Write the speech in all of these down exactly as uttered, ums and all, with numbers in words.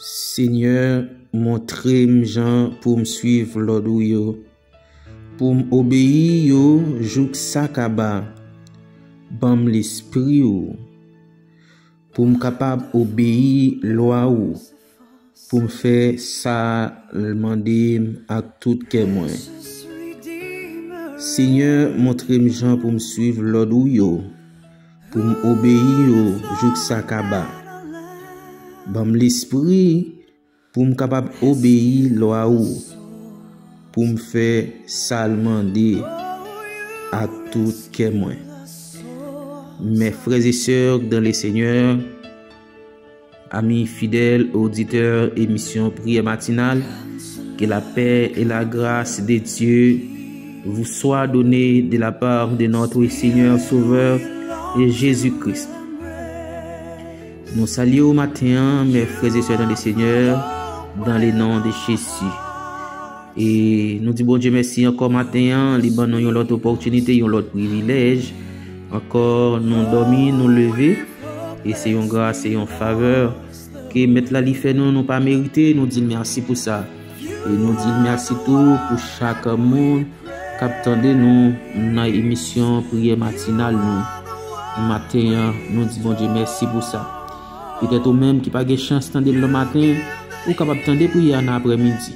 Senyè, montre m jan pou m suiv lòd ou yo, pou m obeyi yo jouk sa kaba. Ban m lespri ou, pou m kapab obeyi lwa ou, pou m fè sa l mande m ak tout kè mwen. Senyè, montre m jan pou m suiv lòd ou yo, pou m obeyi yo jouk sa kaba. Ban m lespri pou m kapab obeyi lwa ou, pou m fè sa l mande ak tout kè mwen. Mes frères et sœurs dans le Seigneur, amis fidèles auditeurs émission Prière Matinale, que la paix et la grâce de Dieu vous soient données de la part de notre Seigneur Sauveur et Jésus-Christ. Nou salye w maten an, mes frères et sœurs dans le Seigneur, dans le nom de Jésus. E nou di Bondye mèsi ankò maten an, li ban nou yon lòt opòtinite, yon lòt privilèj. Ankò nou dòmi, nou leve. E se yon gras, se yon favè ke Mèt la li fè nou, nou pa merite, nou di l mèsi pou sa. E nou di l mèsi tou pou chak moun k ap tande nou nan emisyon Priyè Matinal nou. Maten an, nou di Bondye mèsi pou sa. Petèt ou menm ki pa gen chans tande l nan maten, ou kapab tande priyè a nan aprèmidi.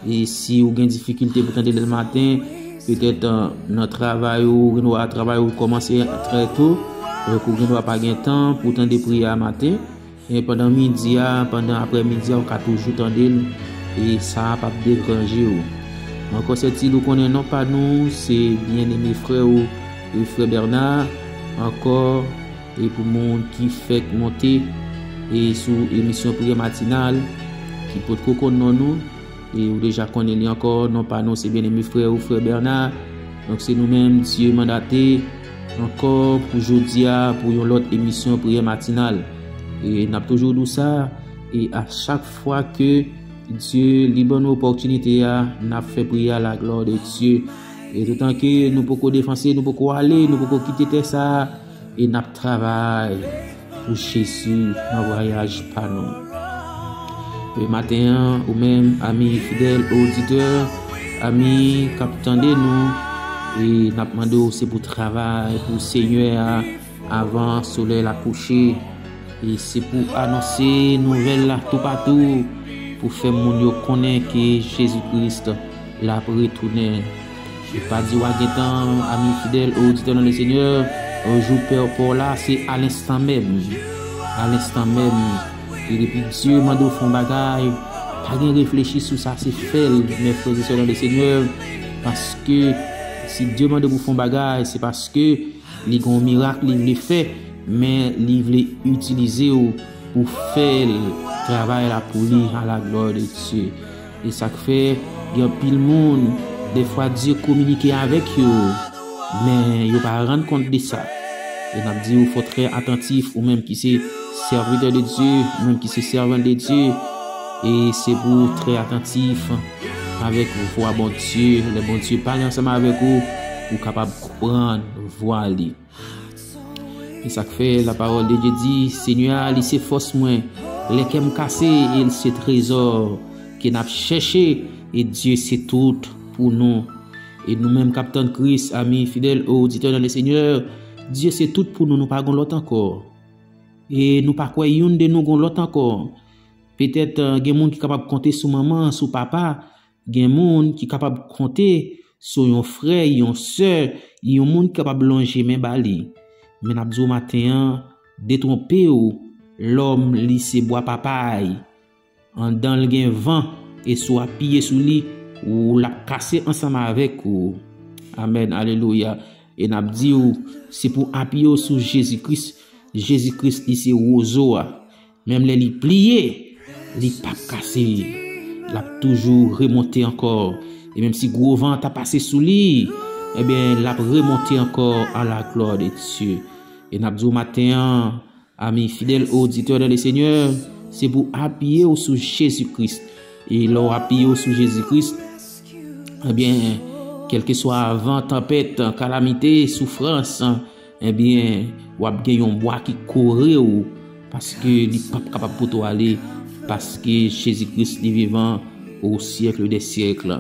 E si ou gen difikilte pou tande l nan maten, petèt, eh, nan travay ou, ou gen dwa travay ou kòmanse trè to, donk ou gen dwa pa gen tan pou tande priyè a maten. E pandan midi a, pandan aprèmidi a, ou ka toujou tande l, e sa a p ap deranje w. Ankò sètil ou konnen non pa nou, se byeneme frè ou, e frè Bernard, ankò, e pou moun ki fèk monte, e sou emisyon Priyè Matinal, ki potko konn non nou, e ou deja konnen li ankò, non pa nou, se byeneme frè ou, frè Bernard. Donk se nou menm, Dye mandate, ankò pou jodi a, pou yon lòt emisyon Priyè Matinal. E n ap toujou di w sa, e a chak fwa ke Dye li ban nou opòtinite a, n ap fè priyè a la glwa de Dye. E toutan ke nou poko defanse, nou poko ale, nou poko kite tè sa a, e n ap travay pou Jezi nan vwayaj pa nou. E maten an, ou menm, ami fidèl oditè, ami k ap tande nou, e n ap mande w se pou travay pou Senyè a avan solèy la kouche. E se pou anonse nouvèl la toupatou, pou fè moun yo konnen ke Jezi Kris l ap retounen. E pa di w a gen tan, ami fidèl oditè nan le Senyè, jou pè pa w la, se alenstan menm. Alenstan menm. E depi Dye mande w fè yon bagay, pa gen reflechi sou sa, se fè l, mes frères et sœurs dans le Seigneur. Paske si Dye mande w pou fè yon bagay, se paske li gen yon mirak li vle fè, men li vle itilize w pou fè l travay la pou li, à la gloire de Dieu. E sa k fè, gen anpil moun, defwa Dye kominike avèk yo, men yo pa rann kont de sa. E n ap di w fò trè atantif, ou menm ki se sèvitè de Dye, ou menm ki se sèvant de Dye, e se pou w trè atantif avèk vwa Bondye. Lè Bondye pale ansanm avèk ou, ou kapab konprann vwa li. E sa k fè lapawòl de Dye di, Senyè a, li se fòs mwen, lè kè m kase, e l se trezò ke n ap chèche, e Dye se tout pou nou. E nou menm k ap tann Kris, ami fidèl oditè nan le Senyè, Dye se tout pou nou, nou pa gon lòt ankò. E nou pa kwè youn de nou gon lòt ankò. Petèt, eh, gen moun ki kapab konte sou manman, sou papa, gen moun ki kapab konte sou yon frè, yon sè, yon moun ki kapab lonje men ba li. Men n ap di w maten an, detwonpe w, lòm li se bwa papay. Anndan l gen van, e si w apiye sou li, ou l ap kase ansanm avèk ou. Amèn, alelouya. E n ap di w, se pou apiye w sou Jezi Kris. Jezi Kris li se wozo a. Menm lè li pliye, li p ap kase. L ap toujou remonte ankò. E menm si gwo van ta pase sou li, ebyen, l ap remonte ankò à la gloire de Dieu. E n ap di w maten an, ami fidèl oditè dans le Seigneur, se pou apiye w sou Jezi Kris. E lè w apiye w sou Jezi Kris, ebyen, kèlkeswa van, tanpèt, kalamite, soufrans, ebyen, w ap gen yon bwa ki kore w, Paske li p ap kapab pote w ale, paske Jezi Kris li vivan au siècle des siècles.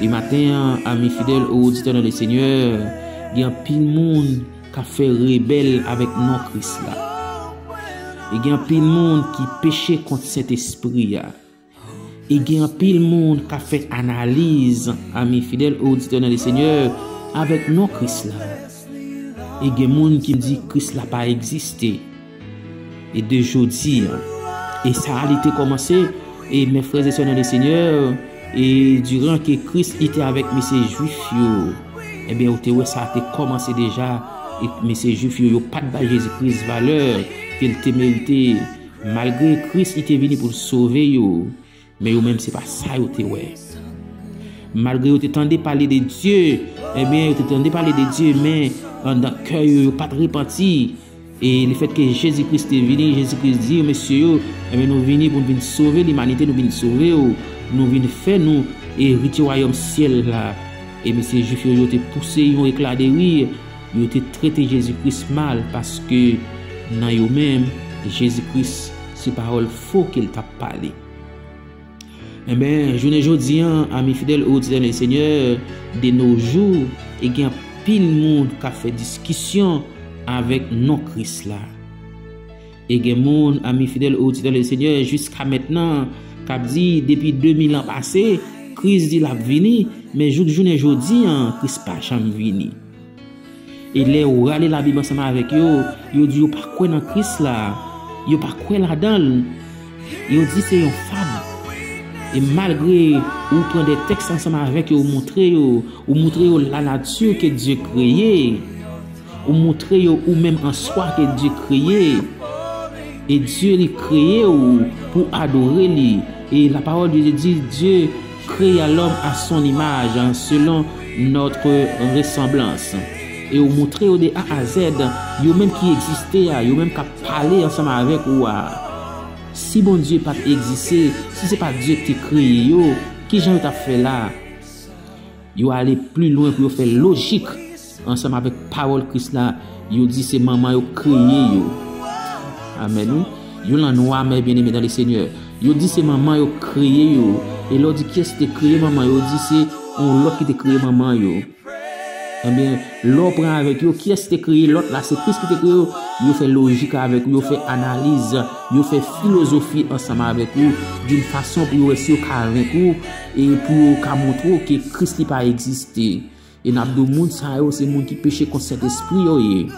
E maten an, ami fidèl e oditè nan le Senyè, gen anpil moun k ap fè rebèl avèk non Kris la. E gen anpil moun ki peche kont Sentespri a. E gen anpil moun k ap fè analiz, ami fidèl e oditè nan le Senyè, avèk non Kris la. E gen moun ki di Kris la pa egziste. E de jodi an, e sa a li te kòmanse, e mes frères et sœurs dans le Seigneur, e diran ke Kris li te avèk mesye jwif yo, ebyen, ou te wè sa te kòmanse deja, e mesye jwif yo, yo pa t bay Jezi Kris valè ke l te merite, malgre Kris li te vini pou l sove yo. Men yo menm, se pa sa yo te wè. Malgre yo te tande pale de Dye, ebyen, yo te tande pale de Dye, men anndan kè yo, yo pa t repanti. E lefètke Jezi Kris te vini, Jezi Kris di yo, mesye yo, ebyen, nou vini pou n vin sove limanite, nou vin sove yo, nou vin fè nou erite wayòm syèl la. E mesye jwif yo, yo te pouse yon ekla de ri, yo te trete Jezi Kris mal, paske nan yo menm, Jezi Kris se pawòl fo ke l t ap pale. Enben, jounen jodi an, ami fidèl e oditè nan le Senyè, de nos jours, e gen anpil moun k ap fè diskisyon avèk non Kris la. E gen moun, ami fidèl e oditè nan le Senyè, jiska mentnan, k ap di, depi de mil an pase, Kris di l ap vini, men jouk jounen jodi an, Kris pa janm vini. E lè ou rale Labib ansanm avèk yo, yo di yo pa kwè nan Kris la, yo pa kwè ladan l. Yo di se yon fab. E malgre ou pran de tèks ansanm avèk yo, ou montre yo, ou montre yo lanati ke Dye kreye, ou montre yo ou menm an swa ke Dye kreye, e Dye li kreye w pou adore li. E la parole de Dieu dit, Dieu créa l'homme à son image, selon notre ressemblance. E ou montre yo de A a Z, yo menm ki egziste a, yo menm k ap pale ansanm avèk ou a. Si Bondye pa t egziste, si se pa Dye ki te kreye yo, ki jan yo t ap fè la? Yo ale pli lwen pou yo fè lojik ansanm avèk pawòl Kris la, yo di se manman yo kreye yo. Amèn, wi. Yo lan nwa, mes bien-aimés dans le Seigneur. Yo di se manman yo kreye yo. E lè w di kiyès ki te kreye manman yo, yo di se yon lòt ki te kreye manman yo. Ebyen, lè w pran avèk yo, kiyès ki te kreye lòt la, se Kris ki te kreye yo. Yo fè lojik avèk ou, yo fè analiz, yo fè filozofi ansanm avèk ou, d'une façon pou yo wè si yo ka venk ou, e pou yo ka montre w ke Kris li pa egziste. E n ap di w, moun sa yo, se moun ki peche kont Sentespri yo ye.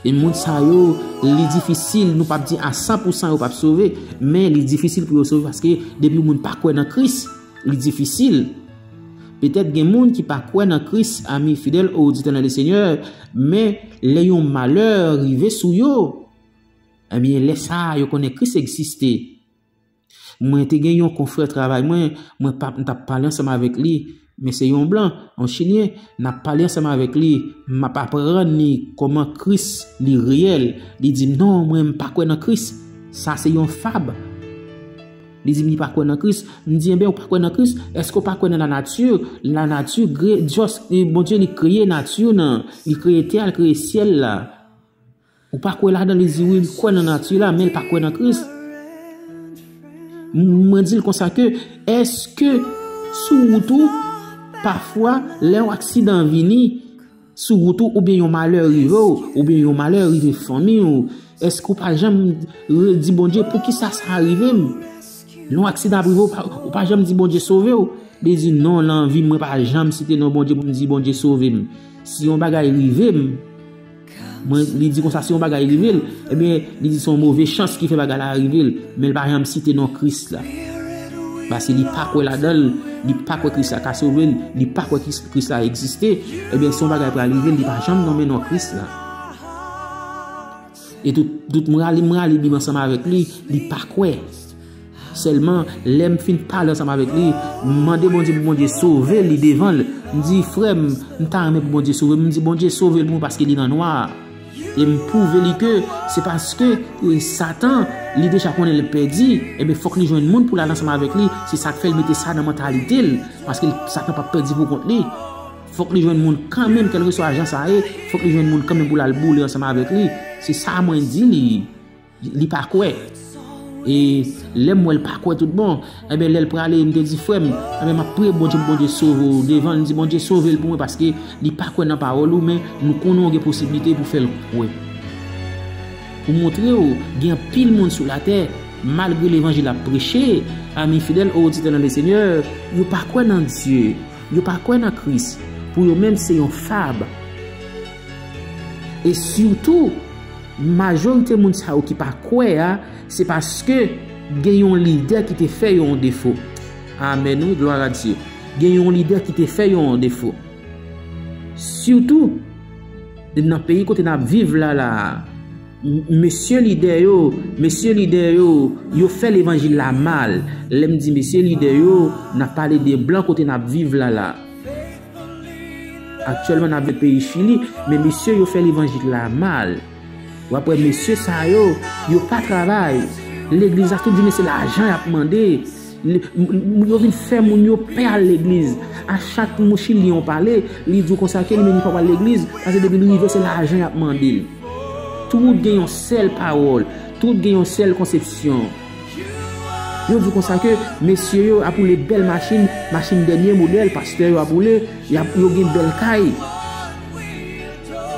E moun sa yo, li difisil, nou p ap di a san pou san yo p ap sove, men li difisil pou yo sove, paske depi yon moun pa kwè nan Kris, li difisil. Petèt gen moun ki pa kwè nan Kris, ami fidèl e oditè nan le Senyè, men lè yon malè rive sou yo, ebyen, lè sa a, yo konnen Kris egziste. Mwen te gen yon konfrè travay mwen, mwen pa, m t ap pale ansanm avèk li, men se yon blan, yon chilyen, n ap pale ansanm avèk li, m ap aprann li kòman Kris li reyèl. Li di m, "Non, mwen, m pa kwè nan Kris. Sa se yon fab." Li di m li pa kwè nan Kris. M di, "Enben, ou pa kwè nan Kris? Èske ou pa kwè nan lanati? Lanati, gre-, Dye, Bondye li kreye nati nan, li kreye tè a, li kreye syèl la." Ou pa kwè ladan l? Li di wi, l kwè nan nati la, men l pa kwè nan Kris. M-, mwen di l konsa ke, èske sou wout ou, pafwa, lè yon aksidan vini sou wout ou, oubyen yon malè rive w, oubyen yon malè rive fanmi w, èske ou pa janm re-, di Bondye, poukisa sa rive m? Lè yon aksidan ap rive w, ou pa, ou pa janm di Bondye sove w? Li di, "Non, nan vi m, mwen pa janm site non Bondye pou m di Bondye sove m. Si yon bagay rive m, mwen," li di konsa, "si yon bagay rive l, ebyen," li di, "se yon move chans ki fè bagay la rive l, men l pa janm site non Kris la. Paske li pa kwè ladan l, li pa kwè Kris la ka sove l, li pa kwè Kris, Kris la egziste, ebyen, si yon bagay pral rive l, li pa janm nonmen non Kris la." E tout, tout m rale, m rale Bib ansanm avèk li, li pa kwè. Sèlman, lè m fin pale ansanm avèk li, m mande Bondye pou Bondye sove li devan l. M di, "Frè m, m ta renmen pou Bondye sove m." M di, "Bondye sove l pou mwen paske li nan nwa a." E m pwouve li ke se paske, e, Satan, li deja konnen l pèdi, ebyen, fòk li jwenn moun pou l al ansanm avèk li. Se sa k fè l mete sa nan mantalite l, paske Satan p ap pèdi pou kont li. Fòk li jwenn moun kanmenm, kèlkeswa jan sa ye, fòk li jwenn moun kanmenm pou l al boule ansanm avèk li. Se sa mwen di li. Li pa kwè. E lè m wè l pa kwè tout bon, enben, lè l prale, m te di, "Frè m, enben, m ap priye Bondye pou Bondye sove w devan l." M di, "Bondye sove l pou mwen, paske li pa kwè nan pawòl ou, men nou konnen w gen posiblite pou fè l kwè." Pou montre w, gen anpil moun sou latè, malgre levanjil ap preche, ami fidèl, oditè nan le Senyè, yo pa kwè nan Dye, yo pa kwè nan Kris. Pou yo menm, se yon fab. E sitou, majorite moun sa yo ki pa kwè a, se paske gen yon lidè ki te fè yo yon defo. Amèn, wi, glwa a Dye. Gen yon lidè ki te fè yo yon defo. Sitou, nan peyi kote n ap viv la, la a, m-, mesye lidè yo, mesye lidè yo, yo fè levanjil la mal. Lè m di mesye lidè yo, n ap pale de blan kote n ap viv la, la. Aktyèlman, n ap viv peyi Chili, men mesye yo fè levanjil la mal. W ap wè mesye sa yo, yo pa travay. Legliz la tout jounen se lajan y ap mande. Li, m, m, yo vin fè moun yo pè al legliz. A chak moun chilyen w pale, li di w konsa ke li menm li p ap al legliz, paske depi li rive se lajan y ap mande l. Tout gen yon sèl pawòl, tout gen yon sèl konsepsyon. Yo di w konsa ke mesye yo ap woule bèl machin, machin dènye modèl, pastè yo ap woule, y ap, yo gen bèl kay.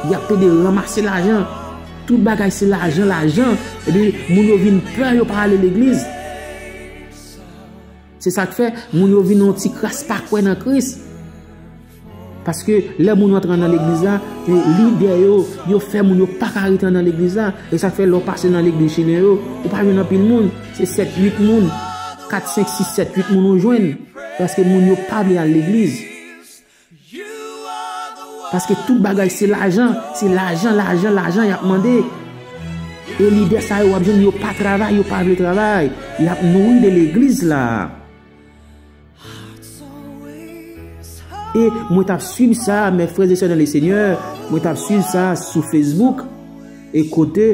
Y ap plede ranmase lajan. Tout bagay se lajan, lajan. Epi moun yo vin pè, yo pa ale legliz. Se sa k fè moun yo vin yon ti kras pa kwè nan Kris. Paske lè moun yo antre nan legliz la, e lidè yo, yo fè moun yo pa ka rete nan legliz la. E sa k fè lè w pase nan legliz chilyen yo, ou pa jwenn anpil moun. Se sèt, uit moun, kat, senk, sis, sèt, uit moun ou jwenn. Paske moun yo pa vle al legliz. Paske tout bagay se lajan, se lajan, lajan, lajan y ap mande. E lidè sa yo w ap jwenn, yo pa travay, yo pa vle travay. Y ap nouri de legliz la. E mwen t ap swiv sa, mes frères et sœurs dans le Seigneur, mwen t ap swiv sa sou Facebook, e kote,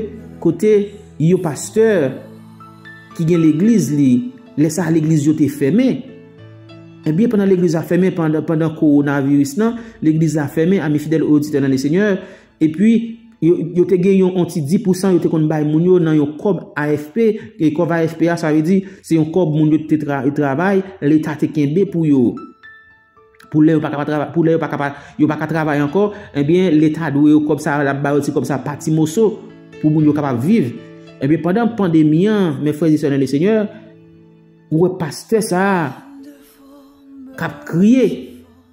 kote yon pastè ki gen legliz li, lè sa a legliz yo te fèmen. Ebyen, pandan legliz la fèmen, pandan, pandan kowonaviris lan, legliz la fèmen, ami fidèl oditè dans le Seigneur, epi, yo, yo te gen yon, yon ti dis pousan yo te konn bay moun yo nan yon kòb A F P, e kòb A F P a, sa vle di, se yon kòb moun yo te tra-, travay, Leta te kenbe pou yo. Pou lè yo pa ka travay, pou lè yo pa ka, yo pa ka travay ankò, ebyen, Leta dwe yo kòb sa, l ap ba yo ti kòb sa pa ti moso, pou moun yo kapab viv. Ebyen, pandan pandemi an, mes frères et sœurs dans le Seigneur, ou wè pastè sa a k ap kriye,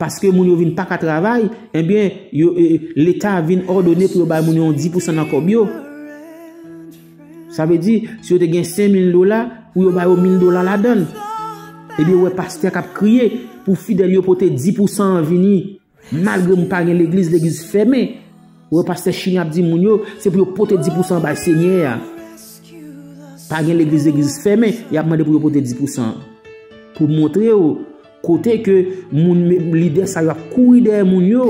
paske moun yo vin pa ka travay, ebyen, yo, e, Leta vin òdone pou yo bay moun yo yon dis pousan nan kòb yo. Sa vle di, si yo te gen senk mil dola, pou yo ba yo mil dola ladan l. Ebyen, ou wè pastè k ap kriye pou fidèl yo pote dis pousan an vini. Malgre m pa gen legliz, legliz fèmen. Ou wè pastè chilyen ap di moun yo, se pou yo pote dis pousan bay Senyè a. Pa gen legliz, legliz fèmen, y ap mande pou yo pote dis pousan. Pou montre w, kote ke moun, lidè sa yo ap kouri dèyè moun yo,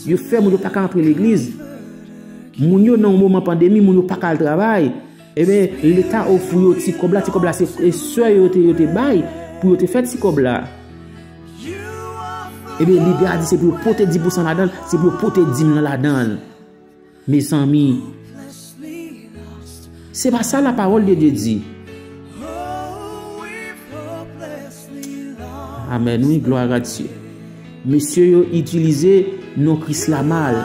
yo fè moun yo pa ka antre legliz. Moun yo nan yon moman pandemi, moun yo pa ka al travay. Ebyen, Leta ofri yo ti kòb la, ti kòb la se, e, sè yo te, yo te bay pou yo te fè ti kòb la. Ebyen, lidè a di se pou yo pote dis pousan ladan l, se pou yo pote dim nan ladan l. Mezanmi, se pa sa la parole de Dieu di. Amèn, wi, glwa a Dye. Mesye yo itilize non Kris la mal.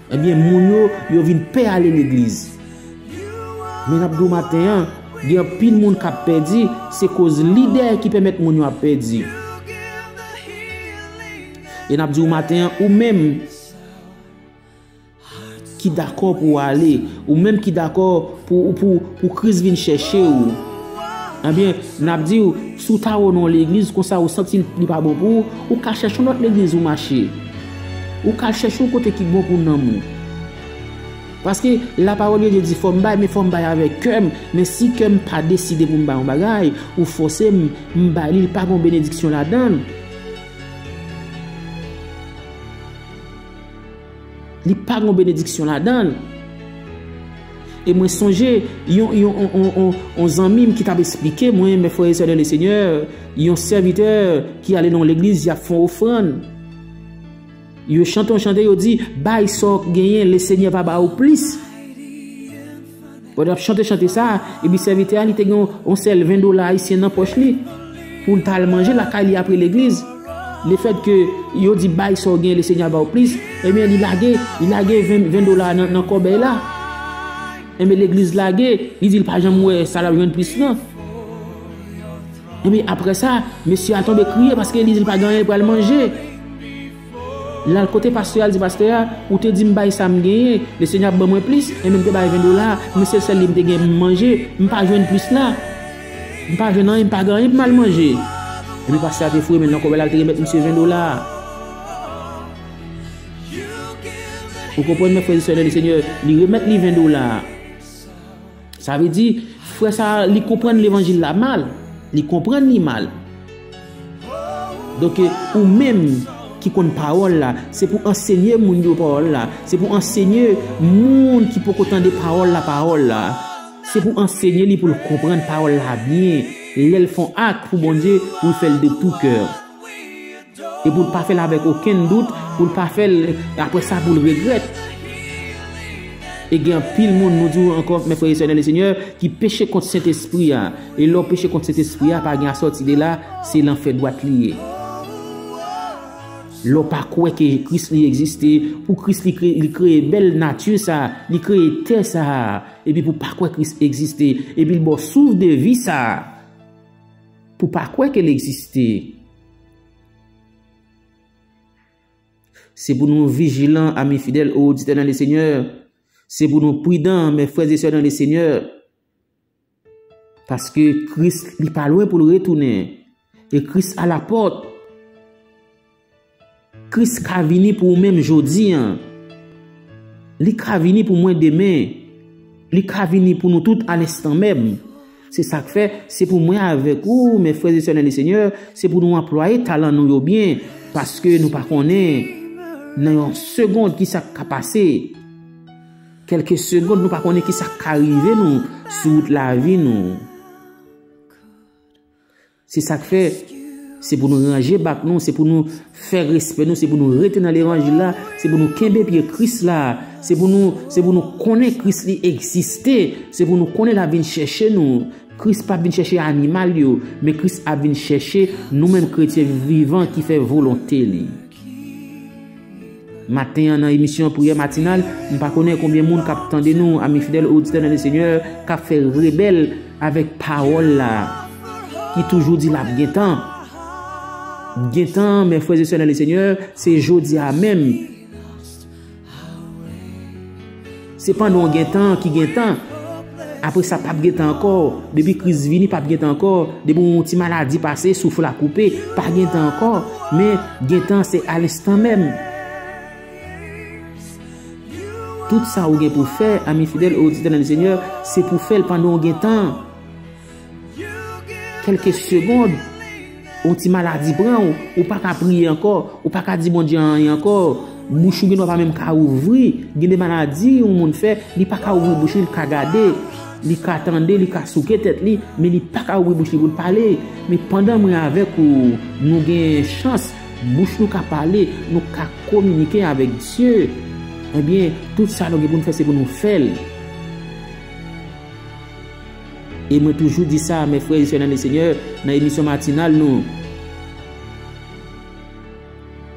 Ebyen, moun yo, yo vin pè ale legliz. Men n ap di w maten an, gen anpil moun k ap pèdi, se koz lidè ki pèmèt moun yo ap pèdi. E n ap di w maten an, ou menm ki dakò pou w ale, ou menm ki dakò pou, pou, pou Kris vin chèche w. Ebyen, n ap di w, si w ta wè w nan yon legliz, konsa ou santi li pa bon pou ou, ou ka chèche yon lòt legliz ou mache. Ou ka chèche yon kote ki bon pou nanm ou. Paske la parole de Dieu di, fò m bay, men fò m bay avèk kè m. Men si kè m pa deside pou m bay yon bagay, ou fòse m, m bay li, li pa gen benediksyon ladan l. Li pa gen benediksyon ladan l. E mwen sonje yon, yon, on, on, on, on zanmi m ki t ap esplike mwen, mes frères et sœurs dans le Seigneur, yon sèvitè ki ale nan yon legliz, y ap fè yon ofrann. Yo chante yon chante, yo di, bay sa w genyen, Lesenyè va ba ou plis. Pandan l ap chante chante sa, epi sèvitè a, li te gen yon, yon sèl ven dola ayisyen nan pòch li pou l ta al manje lakay li apre legliz. Lefètke yo di, "Bay sa w gen, Lesenyè a ba w plis," ebyen, li lage, li lage ven, ven dola nan, nan kòbèy la. Ebyen, legliz lage, li di l pa janm wè sa l ap jwenn plis lan. Ebyen, apre sa, mesye a tonbe kriye paske li di l pa gen anyen l pral manje. L al kote pastè a, l di pastè a, "Ou te di m bay sa m genyen, Lesenyè ap ban mwen plis, ebyen, m te bay ven dola, men se sèl li m te gen pou m manje, m pa jwenn plis la. M pa jwenn anyen, m pa gen anyen pou m al manje." Ebyen, pastè a te foure men l nan kòbèy la, l te remèt misye ven dola a. Ou konprann, mè frè e sè nan Lesenyè, li remèt li ven dola a. Sa vle di, frè sa a, li konprann levanjil la mal. Li konprann li mal. Donk, ou menm ki konn pawòl la, se pou ansenye moun yo pawòl la. Se pou ansenye moun ki poko tande pawòl la, pawòl la. Se pou ansenye li pou l konprann pawòl la byen. Lè l fè yon ak pou Bondye, pou l fè l de tou kè. E pou l pa fè l avèk okenn dout, pou l pa fè l, apre sa, pou l regrèt. E gen anpil moun, nou di w ankò, mè frè e sè nan Lesenyè, ki peche kont Sentespri a. E lè w peche kont Sentespri a, pa gen asòti de la, se lanfè dwat li ye. Lè w pa kwè ke Kris li egziste, pou Kris li kreye, li kreye bèl nati sa, li kreye tè sa, epi pou w pa kwè Kris egziste, epi l ba w souf de vi sa, pou w pa kwè ke l egziste. Se pou nou vijilan, ami fidèl e oditè nan Lesenyè. Se pou nou pridan, mè frè e sè nan Lesenyè. Paske Kris, li pa lwen pou l retounen. E Kris alapòt. Kris ka vini pou ou menm jodi a. Li ka vini pou mwen demen. Li ka vini pou nou tout alenstan menm. Se sa k fè, se pou mwen avèk ou, mè frè e sè nan Lesenyè, se pou nou anplwaye talan nou yo byen, paske nou pa konnen nan yon segond ki sa k ka pase. Kèlke segond, nou pa konnen ki sa k ka rive nou sou wout lavi nou. Se sa k fè, se pou nou ranje bak nou, se pou nou fè respè nou, se pou nou rete nan levanjil la, se pou nou kenbe pye Kris la, se pou nou, se pou nou konnen Kris li egziste, se pou nou konnen l ap vin chèche nou. Kris p ap vin chèche animal yo, men Kris ap vin chèche nou menm kretyen vivan ki fè volonte li. Maten an nan emisyon Priyè Matinal, m pa konnen konbyen moun k ap tande nou, ami fidèl oditè nan Lesenyè, k ap fè rebèl avèk pawòl la, ki toujou di l ap gen tan. Gen tan, mè frè e sè nan Lesenyè, se jodi a menm. Se pandan w gen tan ki gen tan. Apre sa, p ap gen tan ankò. Depi kriz vini, p ap gen tan ankò. Depi yon ti maladi pase, souf la koupe, pa gen tan ankò. Men, gen tan, se alenstan menm. Tout sa ou gen pou fè, ami fidèl e oditè nan Lesenyè, se pou fè l pandan w gen tan. Kèlke segond, yon ti maladi pran w, ou pa ka priye ankò, ou pa ka di Bondye anyen ankò. Bouch ou gendwa pa menm ka ouvri. Gen de maladi yon moun fè, li pa ka ouvri bouch li, li ka gade, li ka tande, li ka souke tèt li, men li pa ka ouvri bouch li pou l pale. Men pandan mwen avèk ou, nou gen chans, bouch nou ka pale, nou ka kominike avèk Dye. Ebyen, tout sa nou gen pou nou fè, se pou nou fè l. E mwen toujou di sa, mè frè e sè nan Lesenyè, nan emisyon matinal nou.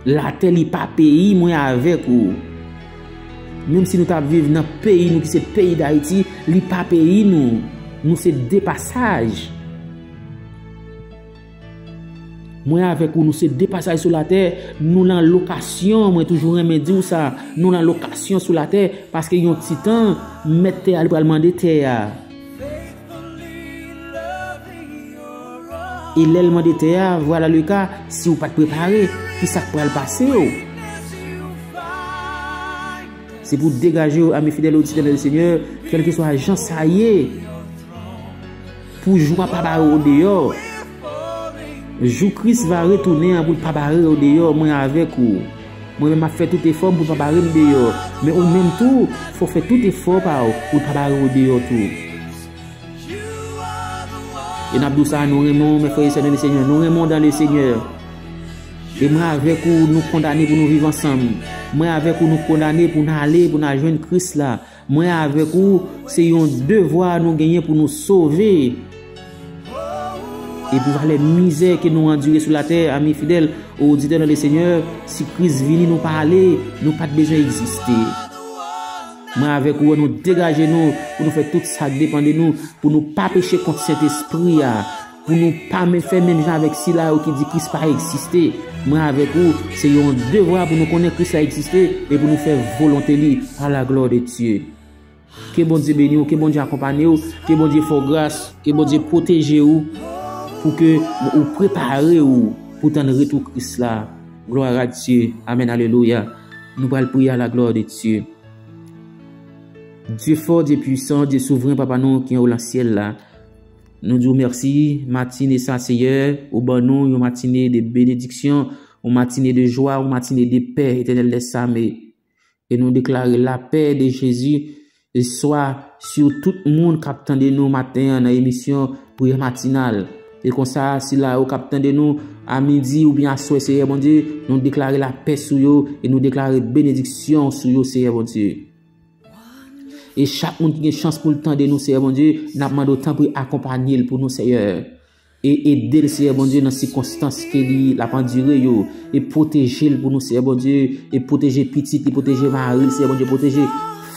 Latè li pa peyi mwen avèk ou. Menm si nou t ap viv nan peyi nou ki se peyi Dayiti, li pa peyi nou. Nou se de pasaj. Mwen avèk ou, nou se de pasaj sou latè, nou nan lokasyon, mwen toujou renmen di w sa, nou nan lokasyon sou latè, paske yon ti tan, mèt tè a, li pral mande tè a. E lè l mande tè a, vwala le ka, si w pa t prepare, ki sa k pral pase w? Se pou degaje w, ami fidèl oditè nan Lesenyè, kèlkeswa jan sa ye. Pou jou a pa bare w deyò. Jou Kris va retounen an pou l pa bare w deyò, mwen avèk ou. Mwen menm m ap fè tout efò m pou l pa bare m deyò. Men ou menm tou, fò w fè tout efò pa w pou l pa bare w deyò tou. E n ap di w sa, nou renmen w, mè frè e sè nan Lesenyè. Nou renmen w dan Lesenyè. E mwen avèk ou, nou kondane pou nou viv ansanm. Mwen avèk ou, nou kondane pou n ale, pou n al jwenn Kris la. Mwen avèk ou, se yon devwa nou genyen pou nou sove. E pou valè mizè ke nou andire sou latè, ami fidèl, oditè nan le Senyè, si Kris vini nou pa ale, nou pa t bezwen egziste. Mwen avèk ou, nou degaje nou pou nou fè tout sa k depann de nou, pou nou pa peche kont Sentespri a, pou nou pa men fè menm jan avèk sila yo ki di Kris pa egziste. Mwen avèk ou, se yon devwa pou nou konnen Kris la egziste e pou nou fè volonte li, à la gloire de Dieu. Ke Bondye beni w, ke Bondye akonpanye w, ke Bondye fè w gras, ke Bondye pwoteje w, pou ke ou prepare w pou tann retou Kris la. Gloire à Dieu. Amen, alelouya. Nou pral priye à la gloire de Dieu. Dye fò, Dye pwisan, Dye souvren, Papa nou ki anwo nan syèl la. Nou di w mèsi, matine sa, Seyè, ou ban nou yon matine de benediksyon, yon matine de jwa, yon matine de pè, Etènèl dèzame. E nou deklare lapè de Jezi e swa sou tout moun k ap tande nou maten an nan emisyon Priyè Matinal. E konsa, sila yo k ap tande nou a midi oubyen aswè, Seyè Bondye, nou deklare lapè sou yo e nou deklare benediksyon sou yo, Seyè Bondye. E chak moun ki gen chans pou l tande nou, Seyè Bondye, n ap mande w tanpri akonpanye l pou nou, Seyè. E ede l, Seyè Bondye, nan sikonstans ke li, l ap andire yo. E pwoteje l pou nou, Seyè Bondye. E pwoteje pitit li, pwoteje mari l, Seyè Bondye, pwoteje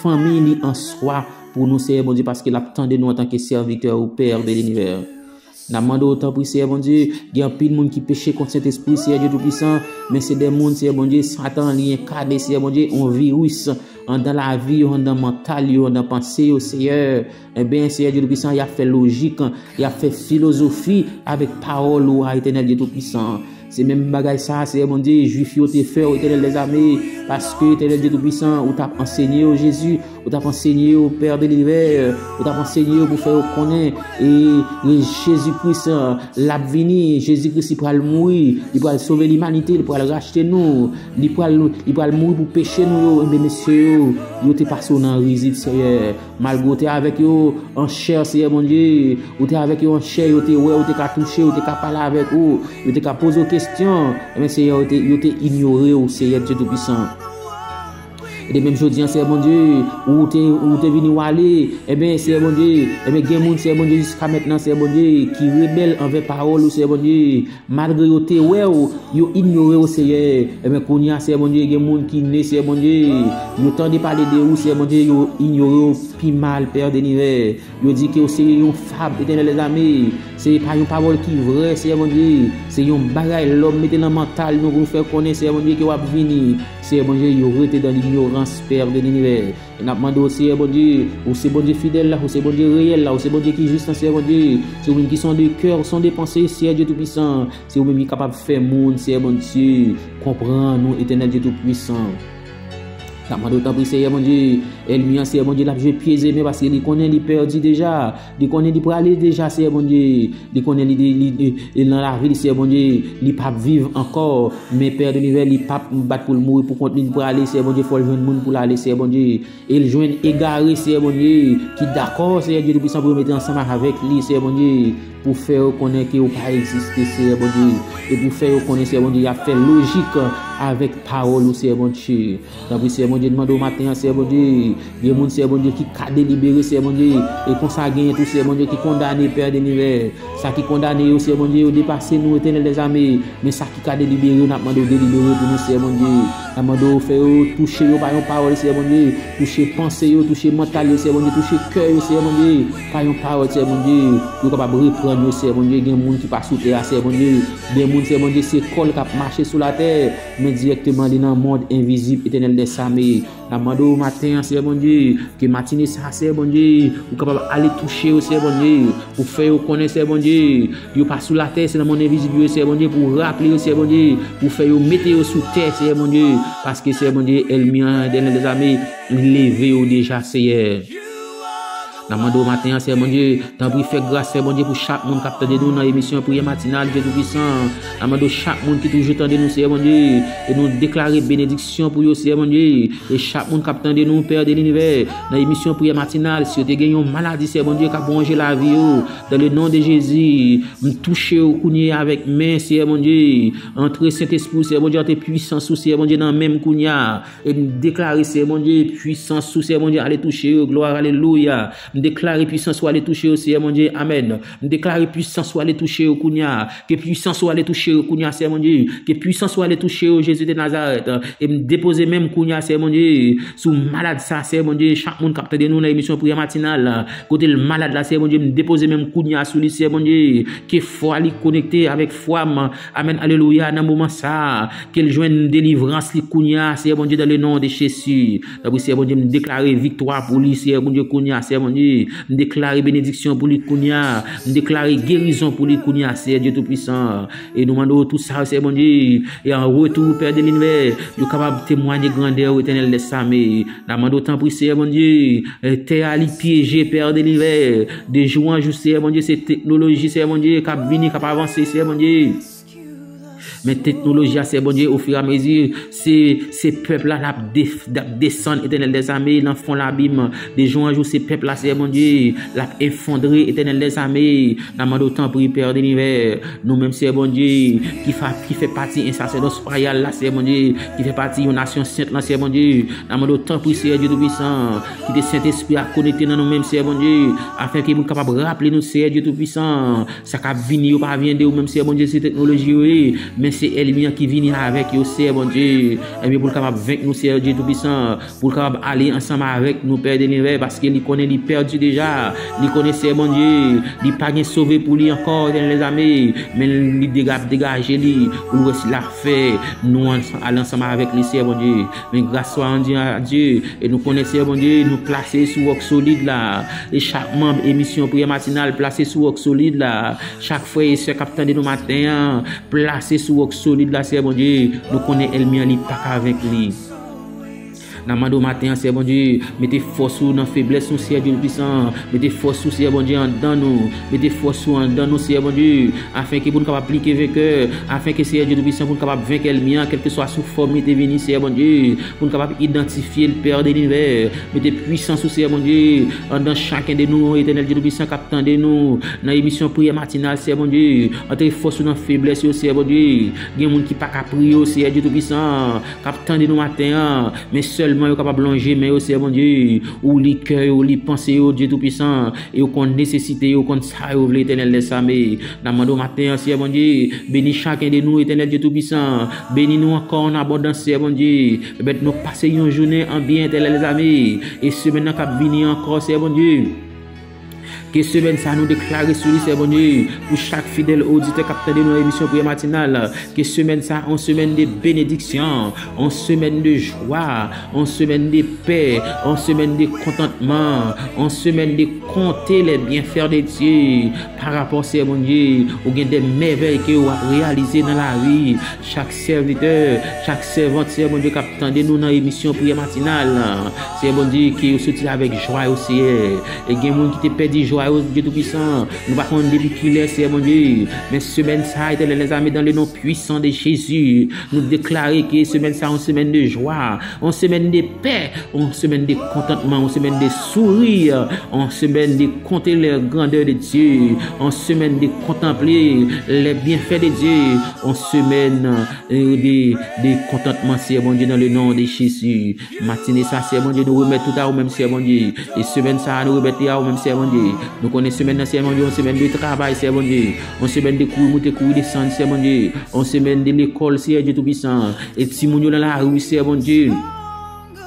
fanmi li an swa pou nou, Seyè Bondye, paske l ap tande nou antanke sèvitè ou, Pè de linivè. N ap mande w tanpri, Seyè Bondye, gen anpil moun ki peche kont Sentespri, Seyè Dye Toupisan, men se de moun, Seyè Bondye, Satan li enkane, Seyè Bondye, yon viris anndan lavi yo, anndan mantal yo, anndan panse yo, Seyè. Enben, Seyè Dye Toupisan, y ap fè lojik, y ap fè filozofi avèk pawòl ou a, Etènèl Dye Toupisan. Se menm bagay sa, Seyè Bondye, Jwif yo te fè w, Etènèl dèzame, paske, Etènèl Dye Toupisan, ou t ap ansenye yo Jezi, ou t ap ansenye yo Pè de linivè, ou t ap ansenye yo pou fè yo konnen e, e Jezi Kris, l ap vini, Jezi Kris li pral mouri, li pral sove limanite, li pral rachte nou, li pral, li pral mouri pou peche nou yo. Enben, mesye yo, yo te pase w nan rizib, Seyè. Malgre w te avèk yo an chè, Seyè Bondye, ou te avèk yo an chè, yo te wè, ou te ka touche, yo te ka pale avèk ou, yo te ka poze w kesyon. Enben, Seyè, yo te, yo te inyore w, Seyè Dye Toupisan. E de menm jodi an, Seyè Bondye, ou te, ou te vini w ale, enben, Seyè Bondye, enben, gen moun, Seyè Bondye, jiska mentnan, Seyè Bondye, ki rebèl anvè pawòl ou, Seyè Bondye, malgre yo te wè w, yo inyore w, Seyè. Enben, kounye a, Seyè Bondye, gen moun ki ne, Seyè Bondye, yo tande pale de ou, Seyè Bondye, yo inyore w pi mal, Pè de linivè. Yo di ke w se yon fab, Etènèl dèzame. Se pa yon pawòl ki vrè, Seyè Bondye. Se yon bagay lòm mete nan mantal nou pou fè konnen, Seyè Bondye, ke w ap vini. Seyè Bondye, yo rete dan linyorans, Pè de linivè. E n ap mande w, Seyè Bondye, ou se Bondye fidèl la, ou se Bondye reyèl la, ou se Bondye ki jis la, Seyè Bondye. Se ou menm ki sonde kè, ou sonde panse, Seyè Dye Toupisan. Se ou menm ki kapab fè moun, Seyè Bondye, konprann ou, Etènèl Dye Toupisan. N ap mande w tanpri, Seyè Bondye, ènmi an, Seyè Bondye, l ap jwe pye e men paske li konnen li pèdi deja. Li konnen li prale deja, Seyè Bondye. Li konnen li, li, li, li nan lavi li, Seyè Bondye, li p ap viv ankò. Men Pè de linivè, li p ap bat pou l mouri pou kont li, li prale, Seyè Bondye, fò l jwenn moun pou l ale, Seyè Bondye. E l jwenn egare, Seyè Bondye, ki dakò, Seyè Dye Toupisan, pou yo mete ansanm avèk li, Seyè Bondye, pou fè yo konnen ke ou pa egziste, Seyè Bondye, e pou fè yo konnen, Seyè Bondye, y ap fè lojik avèk pawòl ou, Seyè Bondye. Tanpri, Seyè Bondye, n mande w maten an, Seyè Bondye, gen moun, Seyè Bondye, ki ka delibere, Seyè Bondye, e konsa genyen tou, Seyè Bondye, ki kondane, Pè de linivè. Sa ki kondane yo, Seyè Bondye, yo depase nou, Etènèl dèzame. Men sa ki ka delibere yo, n ap mande w delibere pou nou, Seyè Bondye. N ap mande w fè yo touche yo pa yon pawòl, Seyè Bondye. Touche panse yo, touche mantal yo, Seyè Bondye. Touche kè yo, Seyè Bondye, pa yon pawòl, Seyè Bondye. Pou yo kapab reprann yo, Seyè Bondye. Gen moun ki pa sou tè a, Seyè Bondye. Gen moun, Seyè Bondye, se kò l k ap mache sou latè, men dirèkteman li nan mond envizib, Etènèl dèzame. N ap mande w maten an, Seyè Bondye, ke matine sa a, Seyè Bondye, ou kapab ale touche yo, Seyè Bondye, pou fè yo konnen, Seyè Bondye, yo pa sou latè, se nan mond envizib yo ye, Seyè Bondye, pou w raple yo, Seyè Bondye, pou w fè yo mete yo sou tè, Seyè Bondye, paske, Seyè Bondye, ènmi an, Etènèl dèzame, li leve yo deja, Seyè. N ap mande w maten an, Seyè Bondye, tanpri fè gras, Seyè Bondye, pou chak moun k ap tande nou nan emisyon Priyè Matinal, Dye Toupisan. N ap mande w chak moun ki toujou tande nou, Seyè Bondye, e nou deklare benediksyon pou yo, Seyè Bondye. E chak moun k ap tande nou, Pè de Linivè, nan emisyon Priyè Matinal, si yo te gen yon maladi, Seyè Bondye, k ap wonje lavi yo, dans le nom de Jésus, m touche yo kounye a avèk men, Seyè Bondye. Antre Sentespri w, Seyè Bondye, antre pwisans ou, Seyè Bondye, nan men m kounye a. E m deklare, Seyè Bondye, pwisans ou, Seyè Bondye, ale touche yo, glwa, alelouya. M deklare pwisans ou ale touche yo, Seyè Bondye, amèn. M deklare pwisans ou ale touche yo kounye a. Ke pwisans ou ale touche yo kounye a, Seyè Bondye. Ke pwisans ou ale touche yo, Jezi de Nazarèt. E m depoze men m kounye a, Seyè Bondye, sou malad sa, Seyè Bondye, chak moun k ap tande nou nan emisyon Priyè Matinal la, kote l malad la, Seyè Bondye, m depoze men m kounye a sou li, Seyè Bondye, ke fwa li konekte avèk fwa m, amèn, alelouya, nan moman sa a, ke l jwenn delivrans li kounye a, Seyè Bondye, dans le nom de Jésus. Tanpri, Seyè Bondye, m deklare viktwa pou li, Seyè Bondye, kounye a, Seyè Bondye, m deklare benediksyon pou li kounye a, m deklare gerizon pou li kounye a, Seyè Dye Toupisan. E nou mande w tout sa, Seyè Bondye, e an retou, Pè de Linivè, yo kapab temwaye grandè w, Etènèl dèzame. N ap mande w tanpri, Seyè Bondye, e tè a li pyeje, Pè de Linivè, de jou an jou, Seyè Bondye, se teknoloji, Seyè Bondye, k ap vini, k ap avanse, Seyè Bondye. Men teknoloji a, Seyè Bondye, ofiramezi, se, se pèp la l ap de-, l ap desann, Etènèl dèzame, nan fon labim. De jou an jou, se pèp la, Seyè Bondye, l ap efondre, Etènèl dèzame. N ap mande w tanpri, Pè de Linivè, nou menm, Seyè Bondye, ki fa-, ki fè pati yon sasèdòs wayal la, Seyè Bondye, ki fè pati yon nasyon sent la, Seyè Bondye. N ap mande w tanpri, Seyè Dye Toupisan, kite Sentespri a konekte nan nou menm, Seyè Bondye, afenke nou kapab raple nou, Seyè Dye Toupisan, sa k ap vini yo pa vyen de ou menm, Seyè Bondye, se teknoloji yo ye, men se ènmi an ki vini avèk yo, Seyè Bondye. Ebyen, pou l kapab venk nou, Seyè Dye Toupisan, pou l kapab ale ansanm avèk nou, Pè de Linivè, paske li konnen li pèdi deja. Li konnen, Seyè Bondye, li pa gen sove pou li ankò, Etènèl dèzame, men li dega-, degaje li, pou l wè si l ap fè nou ansanm, ale ansanm avèk li, Seyè Bondye. Men gras swa randi a Dye, e nou konnen, Seyè Bondye, nou plase sou wòk solid la. E chak manm emisyon Priyè Matinal plase sou wòk solid la. Chak frè e sè k ap tande nou maten an, plase sou wòk solid la, Seyè Bondye. Nou konnen ènmi an, li pa ka venk li. N ap mande w maten an, Seyè Bondye, mete fòs ou nan feblès nou, Seyè Dye Toupisan. Mete fòs ou, Seyè Bondye, anndan nou. Mete fòs ou anndan nou, Seyè Bondye, afenke pou n kapab pli ke venkè, afenke, Seyè Dye Toupisan, pou n kapab venk ènmi an, kèlkeswa sou fòm li te vini, Seyè Bondye, pou n kapab idantifye l, Pè de Linivè. Mete pwisans ou, Seyè Bondye, anndan chaken de nou, Etènèl Dye Toupisan, k ap tande nou nan emisyon Priyè Matinal, Seyè Bondye. Antre fòs ou nan feblès yo, Seyè Bondye. Gen moun ki pa ka priye, Seyè Dye Toupisan, k ap tande nou maten an, men sèlman yo kapab lonje men yo, Seyè Bondye. Ou li kè yo, ou li panse yo, Dye Toupisan, e ou konn nesesite yo, ou konn sa yo vle, Etènèl dèzame. N ap mande w maten an, Seyè Bondye, beni chaken de nou, Etènèl Dye Toupisan. Beni nou ankò an abondans, Seyè Bondye. Pèmèt nou pase yon jounen an byen, Etènèl dèzame. E semèn nan k ap vini ankò, Seyè Bondye, ke semèn sa a nou deklare sou li, Seyè Bondye, pou chak fidèl oditè k ap tande nou nan emisyon Priyè Matinal, ke semèn sa a, yon semèn de benediksyon, yon semèn de jwa, yon semèn de pè, yon semèn de kontantman, yon semèn de konte les bienfaits de Dieu. Pa rapò, Seyè Bondye, ou gen de mèvèy ke w ap reyalize nan lavi chak sèvitè, chak sèvant, Seyè Bondye, k ap tande nou nan emisyon Priyè Matinal. Seyè Bondye, ke yo soti avèk jwa yo, Seyè. E gen moun ki te pèdi jwa yo, Dye Toupisan. Nou pa konn depi kilè, Seyè Bondye. Men semèn sa a, Etènèl dèzame, dans le nom puissant de Jésus, nou deklare ke semèn sa a, yon semèn de jwa, yon semèn de pè, yon semèn de kontantman, yon semèn de souri, yon semèn de konte les grandeurs de Dieu, yon semèn de kontanple les bienfaits de Dieu, yon semèn, euh, de, de kontantman, Seyè Bondye, dans le nom de Jésus. Matine sa, Seyè Bondye, nou remèt tout a ou menm, Seyè Bondye. E semèn sa a, nou remèt li a ou menm, Seyè Bondye. Nou konnen semèn nan, Seyè Bondye, yon semèn de travay, Seyè Bondye. Yon semèn de kouri moute, kouri desann, Seyè Bondye. Yon semèn de lekòl, Seyè Dye Toupisan. E timoun yo nan lari, Seyè Bondye.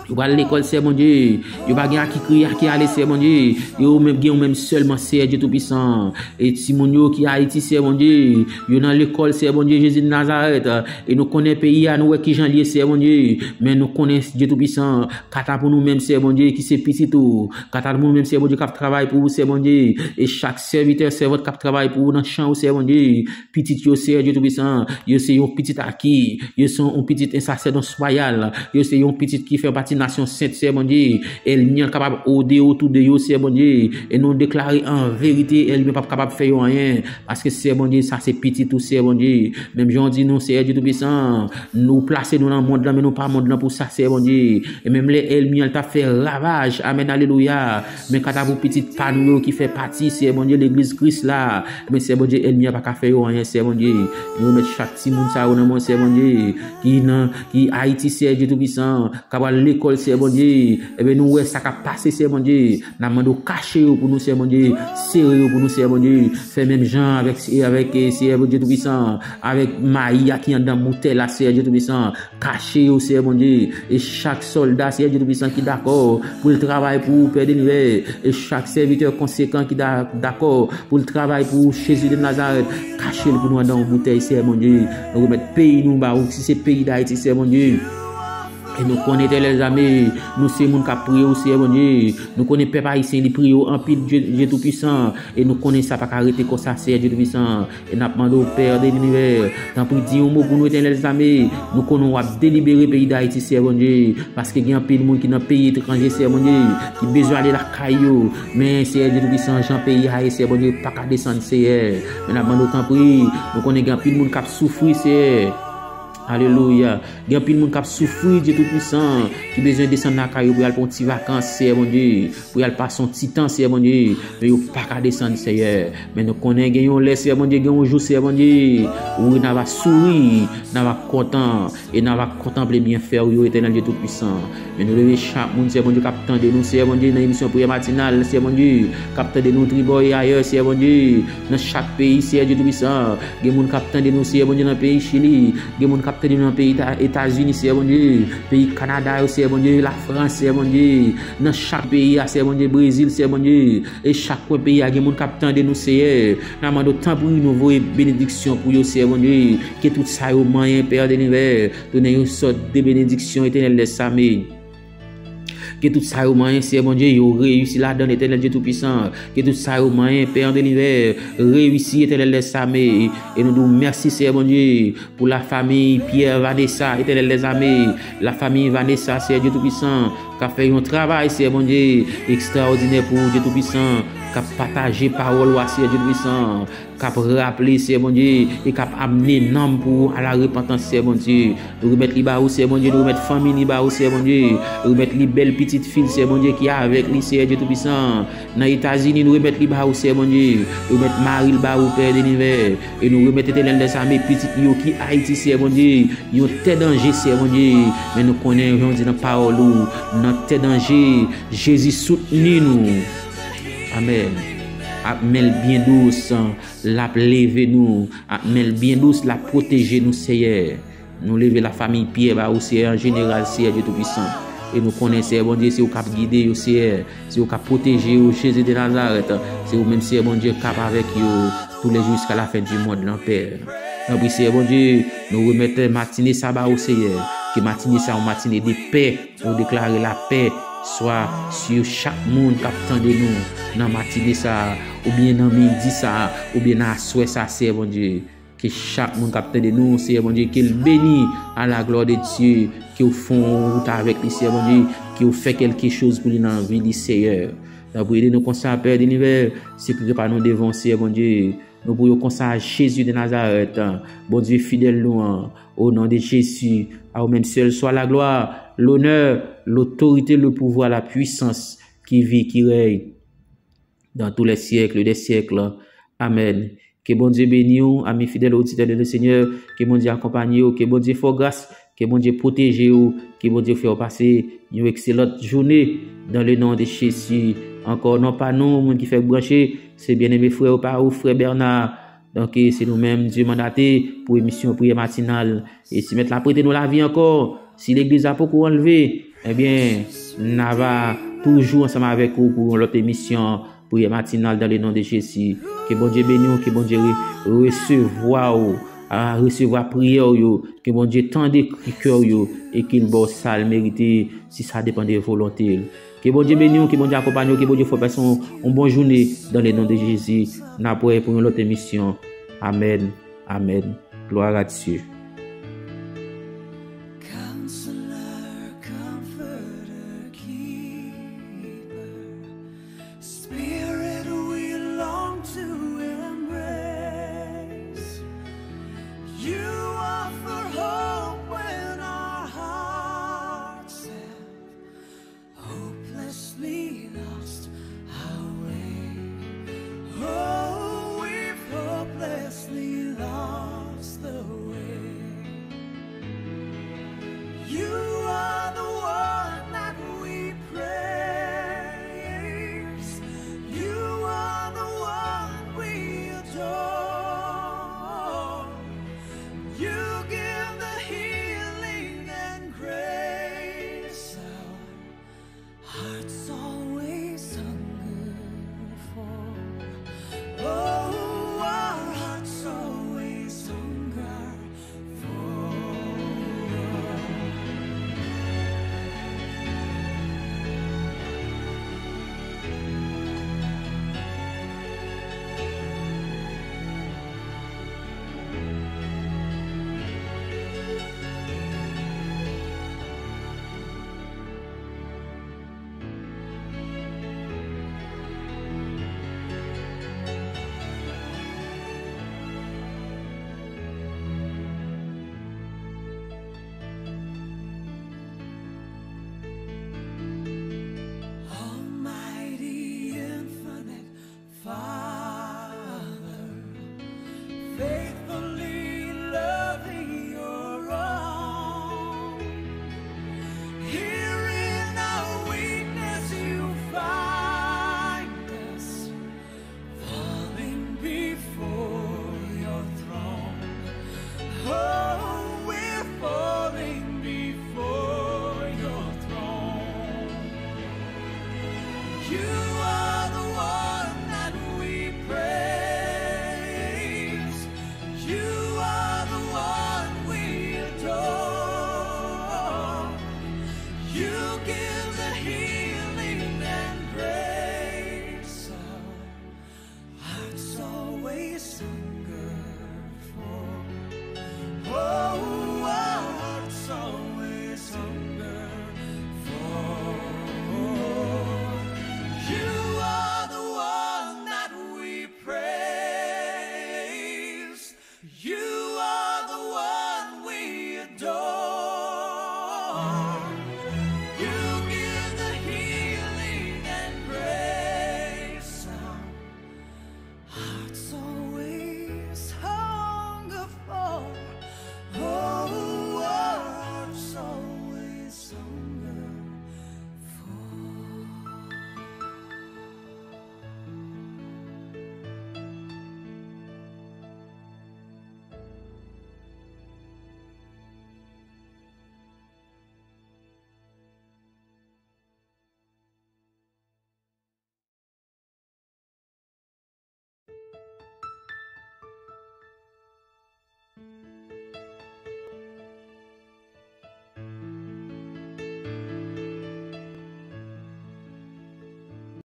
Yo pral lekòl, Seyè Bondye. Yo pa gen a ki kriye, a ki ale, Seyè Bondye. Yo menm gen ou menm sèlman, Seyè Dye Toupisan. E timoun yo ki Ayiti, Seyè Bondye, yo nan lekòl, Seyè Bondye, Jezi de Nazarèt. E nou konnen peyi a, nou wè kijan l ye, Seyè Bondye. Men nou konnen, Dye Toupisan, kata pou nou menm, Seyè Bondye, ki se pitit ou. Kata pou nou menm, Seyè Bondye, k ap travay pou ou, Seyè Bondye. E chak sèvitè, sèvant k ap travay pou ou nan chan ou, Seyè Bondye. Pitit yo, Seyè Dye Toupisan, yo se yon pitit aki. Yo se yon pitit en sasèdòs wayal. Yo se yon pitit ki fè pati Nasyon sent, Seyè Bondye. Ènmi an kapab ode otou de yo, Seyè Bondye. E nou deklare an verite, ènmi an p ap kapab fè yo anyen. Paske, Seyè Bondye, sa se pitit ou, Seyè Bondye. Menm jan w di nou, Seyè Dye Toupisan, nou plase nou nan mond lan, men nou pa mond lan pou sa, Seyè Bondye. E menm lè ènmi an t ap fè ravaj, amèn, alelouya. Men kanta pou pitit pa nou yo ki fè pati, Seyè Bondye, legliz Kris la, men Seyè Bondye, ènmi an pa ka fè yo anyen, Seyè Bondye. Nou remèt chak timoun sa yo nan men w, Seyè Bondye, ki nan, ki Ayiti, Seyè Dye Toupisan, k ap al lekòl, Seyè Bondye. Ebyen, nou wè sa k ap pase, Seyè Bondye. N ap mande w kache yo pou nou, Seyè Bondye. Sere yo pou nou, Seyè Bondye. Fè menm jan avèk, avèk, eh, Seyè Bondye Toupisan, avèk mayi a ki anndan boutèy la, Seyè Dye Toupisan. Kache yo, Seyè Bondye. E chak sòlda, Seyè Dye Toupisan, ki dakò pou l travay pou ou, Pè de linivè. E chak sèvitè konsekan ki da-, dakò pou l travay pou ou, Jezi de Nazarèt. Kache l pou nou anndan yon boutèy, Seyè Bondye. Nou remèt peyi nou ba ou, si se peyi Dayiti, Seyè Bondye. E nou konnen, Etènèl zame, nou se moun k ap priye ou, Seyè Bondye. Nou konnen pèp ayisyen, li priye ou anpil, Dye, Dye Toupisan. E nou konnen sa pa ka rete konsa, Seyè Dye Toupisan. E n ap mande w, Pè de linivè, tanpri di yon mo pou nou, Etènèl zame. Nou konnen w ap delibere peyi Dayiti, Seyè Bondye. Paske gen anpil moun ki nan peyi etranje, Seyè Bondye, ki bezwen ale lakay yo. Men, Seyè Dye Toupisan, jan peyi a ye, Seyè Bondye, pa ka desann, Seyè. Men n ap mande w, tanpri, nou konnen gen anpil moun k ap soufri, Seyè. Alelouya. Gen anpil moun k ap soufri, Dye Toupisan, ki bezwen desann lakay yo pou y al pran yon ti vakans, Seyè Bondye, pou y al pase yon ti tan, Seyè Bondye, men yo pa ka desann, Seyè. Men nou konnen gen yon lè, Seyè Bondye, gen yon jou, Seyè Bondye, wi, n a va souri, n a va kontan, e n a va kontanple byenfè w yo, Etènèl Dye Toupisan. Men nou leve chak moun, Seyè Bondye, k ap tande nou, Seyè Bondye, nan emisyon Priyè Matinal, Seyè Bondye, k ap tande nou tribò e ayè, Seyè Bondye, nan chak peyi, Seyè Dye Toupisan. Gen moun k ap tande nou, Seyè Bondye, nan peyi Chili. Gen moun k ap tande nou nan peyi Ta-, Etazini, Seyè Bondye. Peyi Kanada yo, Seyè Bondye. Lafrans, Seyè Bondye. Nan chak peyi a, Seyè Bondye. Brezil, Seyè Bondye. E chak kwen peyi a, gen moun k ap tande nou, Seyè. N a mande w, tanpri, nou voye benediksyon pou yo, Seyè Bondye. Ke tout sa yo manyen, Pè de linivè, tounen yon sòt de benediksyon, Etènèl dèzame. Ke tout sa yo manyen, Seyè Bondye, yo reyisi ladan l, Etènèl Dye Toupisan. Ke tout sa yo manyen, Pè de linivè, reyisi, Etènèl dèzame. E nou di w mèsi, Seyè Bondye, pou lafanmi Pierre Vanessa, Etènèl dèzame. Lafanmi Vanessa, Seyè Dye Toupisan, k ap fè yon travay, Seyè Bondye, ekstraòdinè pou ou, Dye Toupisan, k ap pataje pawòl ou a, Seyè Dye Toupisan, k ap raple, Seyè Bondye, e k ap amene nanm pou ou a la repantans, Seyè Bondye. Nou remèt li ba ou, Seyè Bondye, nou remèt fanmi li ba ou, Seyè Bondye. Nou remèt li bèl pitit fi l, Seyè Bondye, ki avèk li, Seyè Dye Toupisan. Nan Etazini, nou remèt li ba ou, Seyè Bondye. Nou remèt mari l ba ou, Pè de linivè. E nou remèt, Etènèl dèzame, pitit li yo ki Ayiti, Seyè Bondye. Yon tè danje, Seyè Bondye. Men nou konnen, jan w di nan pawòl ou, nan tè danje, Jezi soutni nou. Amèn. Ak men l byen dous, l ap leve nou. Ak men l byen dous, l ap pwoteje nou, Seyè. Nou leve lafanmi Pyè ba ou, Seyè, an jeneral, Seyè Dye Toupisan. E nou konnen, Seyè Bondye, se ou k ap gide yo, Seyè. Se ou k ap pwoteje yo, Jezi de Nazarèt. Se ou menm, Seyè Bondye, k ap avèk yo toulejou jiska lafen di mond lan, Pè. Tanpri, Seyè Bondye, nou remèt matine sa ba ou, Seyè. Ke matine sa yon matine de pè. Nou deklare lapè swa sou chak moun k ap tande nou nan matine sa a, oubyen nan midi sa a, oubyen nan aswè sa a, Seyè Bondye. Ke chak moun k ap tande nou, Seyè Bondye, ke l beni à la gloire de Dieu, ke w fè yon wout avèk li, Seyè Bondye, ke w fè kèlke choz pou li nan vi li, Seyè. Tanpri, ede nou konsa, Pè de linivè, sekire pa nou devan w, Seyè Bondye. Nou priye w konsa, Jezi de Nazarèt, Bondye fidèl nou an, o non de Jezi, a ou menm sèl swa laglwa, lonè, lotorite, lepouvwa, lapwisans, ki viv, ki rèy dans tous les siècles des siècles. Amèn. Ke Bondye beni w, ami fidèl oditè de le Seigneur. Ke Bondye akonpanye w, ke Bondye fè w gras, ke Bondye pwoteje w, ke Bondye fè w pase yon ekselant jounen dans le nom de Jésus. Ankò, non pa nou, moun ki fèk branche, se byeneme frè ou pa ou, frè Bernard. Donk, e, se nou menm Dye mandate pou emisyon Priyè Matinal. E si Mèt la prete nou lavi ankò, si legliz la poko anlve, ebyen, n a va toujou ansanm avèk ou pou yon lòt emisyon Priyè Matinal dans le nom de Jésus. Ke Bondye beni w, ke Bondye re-, resevwa w, a, resevwa priyè w yo, ke Bondye tande kri kè w yo, e ke l ba w sa l merite, si sa depann de volonte l. Ke Bondye beni w, ke Bondye akonpanye w, ke Bondye fè w pase yon, yon bon jounen dans le nom de Jésus. N ap wè pou yon lòt emisyon. Amèn. Amèn. Gloire à Dieu.